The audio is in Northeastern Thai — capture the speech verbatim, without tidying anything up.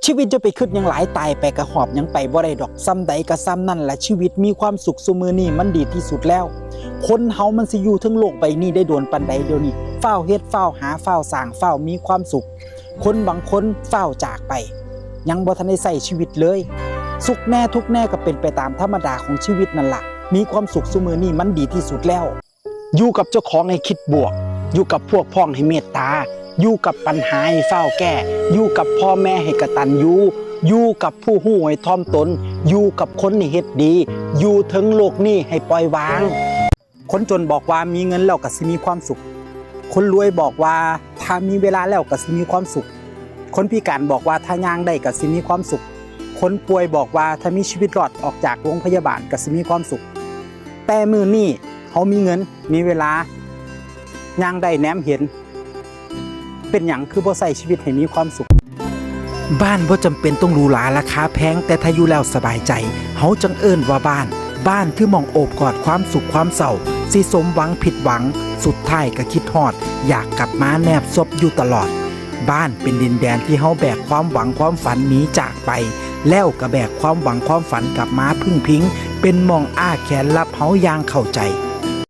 ชีวิตอย่าไปคิดหยังหลาย ตายไปกะหอบหยังไปบ่ได้ดอก ส่ำใดกะส่ำนั่นล่ะ ชีวิตมีความสุข ซุมื้อนี้มันดีที่สุดแล้ว คนเฮามันสิอยู่เทิงโลกใบนี้ได้โดนปานใดเดี๋ยวนี้ ฟ้าวเฮ็ด ฟ้าวหา ฟ้าวสร้าง ฟ้าวมีความสุข คนบางคนฟ้าวจากไป ยังบ่ทันได้ใช้ชีวิตเลย สุขแน่ทุกข์แน่ก็เป็นไปตามธรรมดาของชีวิตนั่นล่ะ มีความสุขซุมื้อนี้มันดีที่สุดแล้ว อยู่กับเจ้าของให้คิดบวก อยู่กับพวกพ้องให้เมตตา อยู่กับปัญหาให้ฟ้าวแก้ อยู่กับพ่อแม่ให้กตัญญู อยู่กับผู้ฮู้ให้ถ่อมตน อยู่กับคนให้เฮ็ดดี อยู่เทิงโลกนี้ให้ปล่อยวาง คนจนบอกว่ามีเงินแล้วก็สิมีความสุข คนรวยบอกว่าถ้ามีเวลาแล้วก็สิมีความสุข คนพิการบอกว่าถ้าย่างได้ก็สิมีความสุข คนป่วยบอกว่าถ้ามีชีวิตรอดออกจากโรงพยาบาลก็สิมีความสุข แต่มื้อนี้เฮามีเงิน มีเวลา ย่างได้แนมเห็น เป็นหยังคือบ่ใช้ชีวิตให้มีความสุข บ้านบ่จำเป็นต้องหรูหราราคาแพง แต่ถ้าอยู่แล้วสบายใจ เฮาจั่งเอิ้นว่าบ้าน บ้านคือหม่องโอบกอดความสุขความเศร้า สิสมหวังผิดหวัง สุดท้ายก็คิดฮอด อยากกลับมาแนบซบอยู่ตลอด บ้านเป็นดินแดนที่เฮาแบกความหวังความฝันหนีจากไป แล้วก็แบกความหวังความฝันกลับมาพึ่งพิง เป็นหม่องอ้าแขนรับเฮาอย่างเข้าใจ